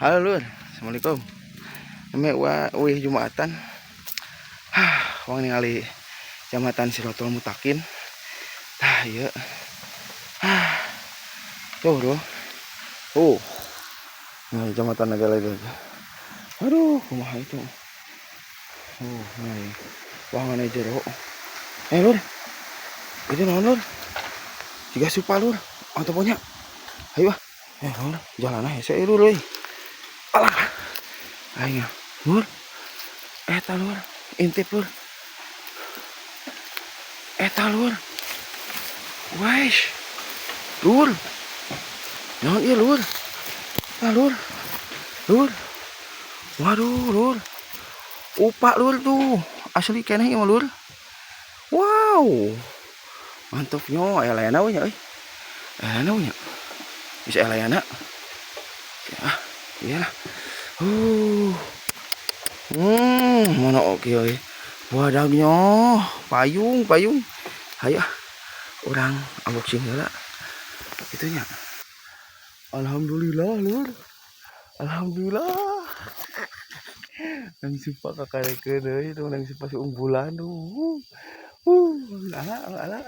Halo, Lur, assalamualaikum. Ini wa uih Jumatan. Hah, urang ningali Jambatan Sirotol Mutakin. Tah, ieu. Hah. Tuh, tuh. Oh. Nah, jambatan agak lagi. Aduh, kumaha itu? Oh, nah, ini. Wangan jero. Eh, Lur. Itu naon, Lur? Jiga supa, Lur. Atau punya? Ayo ah. Eh, Lur, jalan hese, Lur euy. Alah. Aing, Lur. Eta, Lur, intip, Lur. Eta, Lur. Wais. Lur. Naon ieu, Lur? Ah, Lur. Lur. Waduh, Lur. Upak, Lur, tuh. Asli keneh ieu mah, Lur. Wow. Mantapnya, aya layana we nya euy. Aya layana we nya. Bisa aya layana. Ah, iyalah. Mana oke euy. Wadagnya, payung, payung. Hayu ah. Urang unboxing heula. Itu nya. Alhamdulillah, Lur. Alhamdulillah. Nang supa kakarekeun euy, itu nang supa si unggulan tuh. Ala ala.